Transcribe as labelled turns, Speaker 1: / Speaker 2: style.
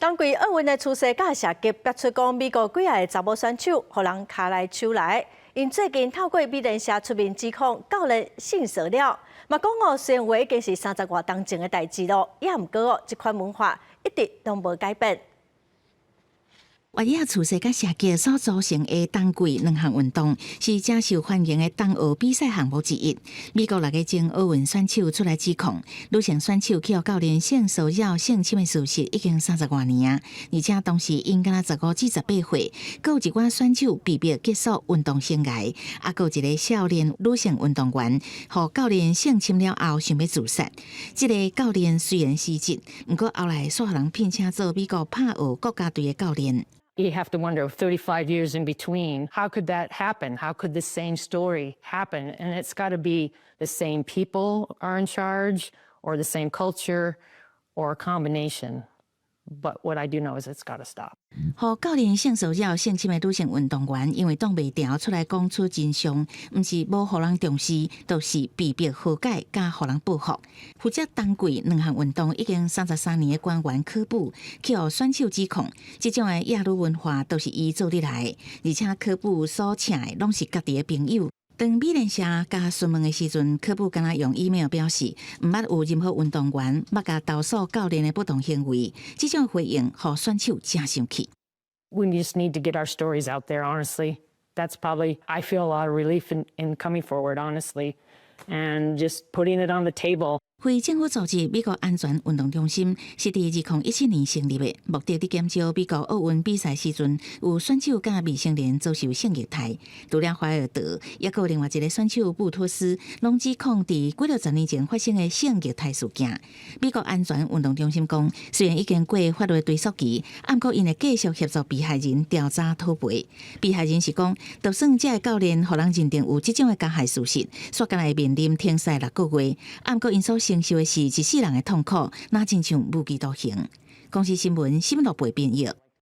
Speaker 1: 冬季奧運的趨勢佮射擊，逼出講美國幾个查某選手予人跤來手來。𪜶最近透過美聯社出面指控教練性騷擾，嘛講哦，雖然話已經是三十外冬前的代誌囉，也毋過哦，這款文化一直攏無改變。
Speaker 2: 越野趨勢佮射擊所組成的冬季兩項運動，是誠受歡迎的冬奧比賽項目之一。美國六个前奧運選手出來指控，女性選手去予教練性騷擾、性侵的事實已經三十外年啊！而且當時𪜶敢若15至18歲，閣有一寡選手被迫結束運動生涯，啊，閣有一個少年女性運動員，予教練性侵了後想欲自殺。這个教練雖然辭職，毋過後來煞予人聘請做美國拍奧國家隊的教練。
Speaker 3: You have to wonder, 35 years in between, how could that happen? How could the same story happen? And it's got to be the same people are in charge, or the same culture, or a combination. But what I do know is it's got to stop.
Speaker 2: 予教練性騷擾、性侵的女性運動員，因為擋袂牢出來講出真相，毋是無予人重視，就是被迫和解，佮予人報復。負責冬季兩項運動已經33年的官員科布，去予選手指控，這種的厭女文化都是伊做得來，而且科布所請的攏是家己的朋友。當美聯社共詢問的時陣，科布敢若用 email 表示，毋捌有任何運動員捌共投訴教練的不當行為。這種回應予選手誠生氣。
Speaker 3: We just need to get our stories out there, honestly. That's probably, I feel a lot of relief in coming forward, honestly, and just putting it on the table.
Speaker 2: 非政府組織美國安全運動中心是佇2017年成立的，目的佇減少美國奧運比賽時陣有選手佮未成年遭受性虐待。除了懷爾德，抑閣有另外一个選手布托斯，攏指控佇幾落十年前發生的性虐待事件。美國安全運動中心講，雖然已經過法律追訴期，毋過𪜶會繼續協助被害人調查討賠。被害人是講，就算這个教練予人認定有這種的加害事實，煞敢若會面臨停賽6個月，毋過𪜶所承受的是一世人的痛苦，若親像無期徒刑。公視新聞，新聞部編譯。